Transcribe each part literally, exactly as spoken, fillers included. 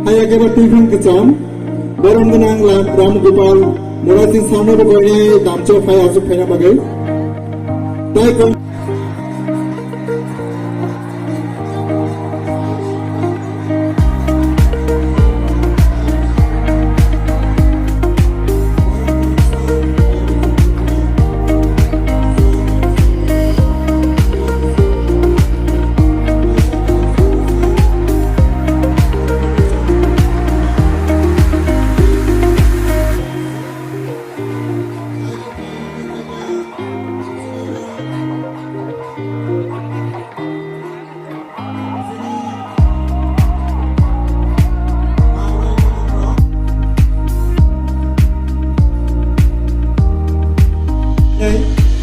Hai ake ba tuiphang kwcham, borom gwnang Ram, Ram Gopal, Murasing Sangma bo koinai damchok hai achuk phaina bagwi. Tai kon-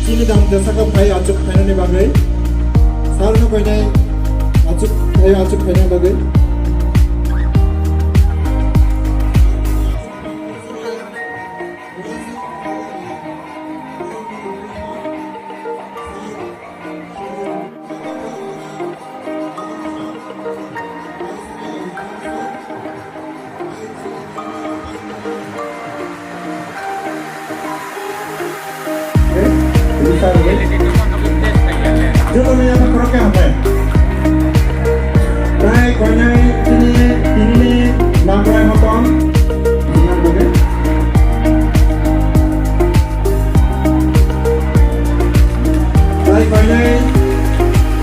Chini dam jesa kha phai achuk phainani bagwi. Sarno koinai achuk phai achuk phainani bagwi. Joto ni yaphang khorokhe hambai. Tai koinai chini tinini nangkrai motom. Tai koinai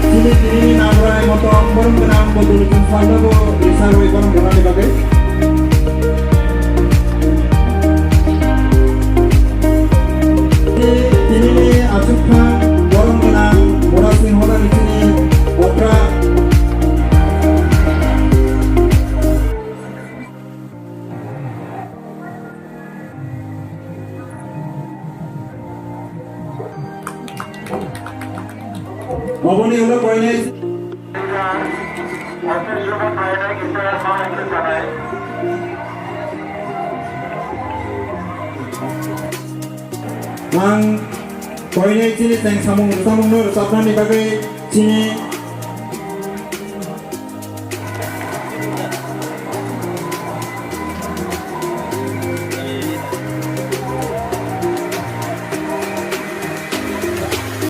chini tinini nangkrai motom borom gwnang bodol chwng salnabo risa rwi borom gwnangni bagwi. Tinini achukphang borom gwnang Murasing Honani chini okra. Oboni ulo koinai. Ang koinai chini teng samung rwchapmungno rwchapnani bagwi chini